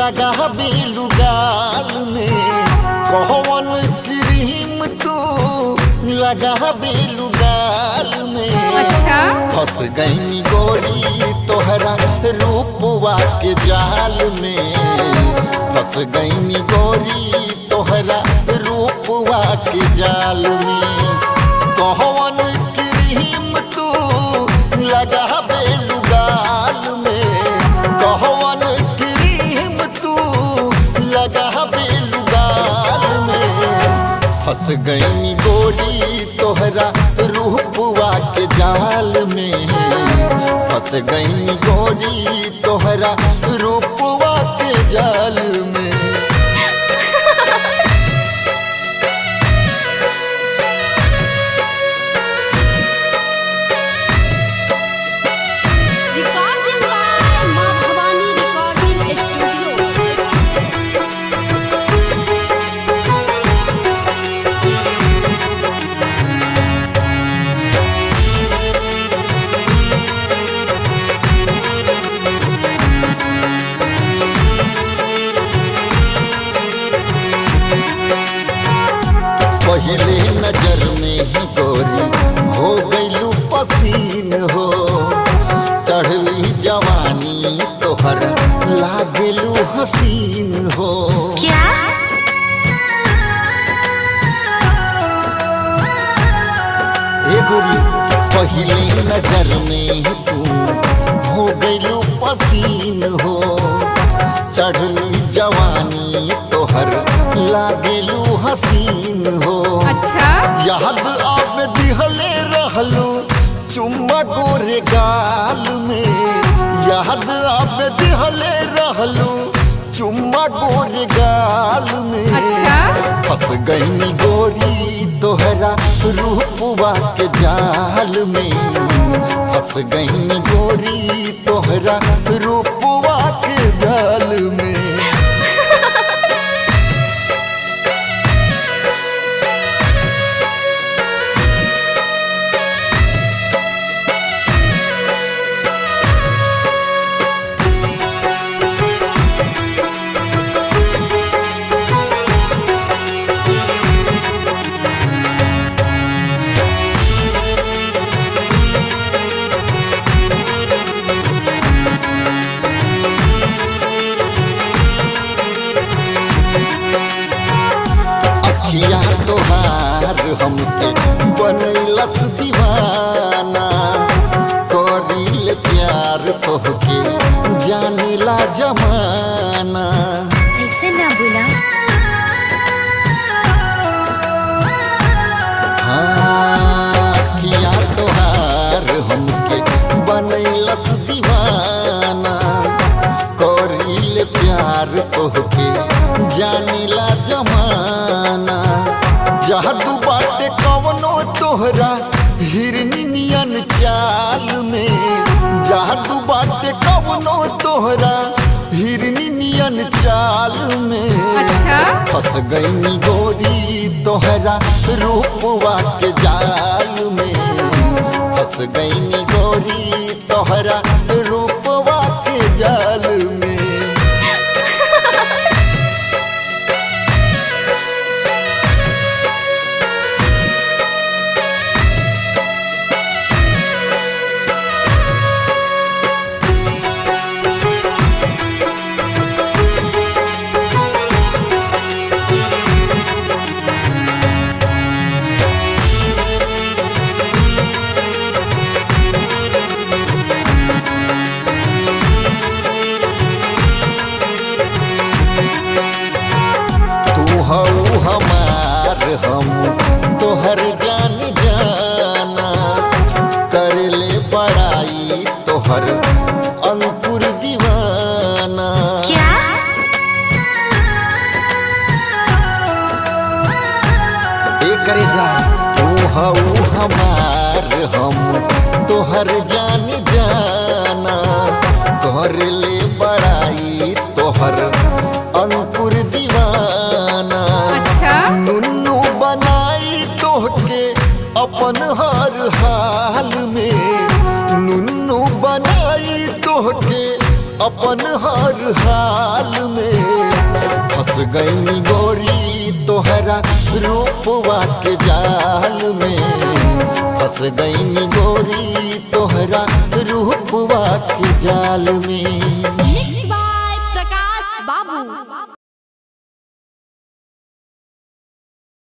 लगा बेलू गाल में, कहवन क्रीम तू लगा बेलू गाल में। अच्छा। फंस गई गोरी तोहरा रूपवा के जाल में, फंस गई गोरी तोहरा रूपवा के जाल में। कहवन क्रीम तू लगा बेलू गाल में, कहवन क्रीम तू लगा बेलू गाल में। फंस गई गोरी तोहरा रूपवा के जाल में, फंस गई गोरी तोहरा रूपवा के जाल में। Recording by Maa Bhavani recording studio. पहले नजर में ही गोरी हो गईलू पसीन हो, चढ़ली जवानी तोहर लागलू हसीन हो। क्या? ए गोरी, पहले नजर में ही तू हो गईलू पसीन हो, चढ़ली जवानी तोहर लागलू हसीन हो। अच्छा। याद आवे दिहले रहलू चुम्मा गोरे गाल में, याद आवे दिहले रहलू चुम्मा गोरे गाल में। अच्छा। फंस गई गोरी तोहरा रूपवा के जाल में, फंस गई गोरी तोहरा रूपवा के जाल में। अखिया तोहार हमके बनैलस दीवाना, करील प्यार तोहके जानेला जमाना। ऐसे ना बोला। हाँ, अखिया तोहार हमके बनैलस दीवाना, करील प्यार तोहके जानेला जमाना। जादू बाटे कवनो तोहरा हिरनी नियन चाल में, जादू बाटे कवनो तोहरा हिरनी नियन चाल में। अच्छा। फंस गई गोरी तोहरा रूपवा के जाल में, फंस गई गोरी तोहरा रूपवा के जाल में। तू हऊ हमार हम तोहर जान जाना, कर ले बड़ाई तोहर अंकुर दीवाना। क्या? ए करे जा, तू हऊ हमार हम तोहर जान जाना, कर ले बड़ाई तोहर अंकुर दीवाना। अच्छा। नुन्नू बनाई तोहके अपन हर हाल में, नुन्नू बनाई तोहके अपन हर हाल में। फंस गई गोरी तोहरा रूपवा के जाल में। फंस गई गोरी तोहरा रूपवा के जाल में। Mix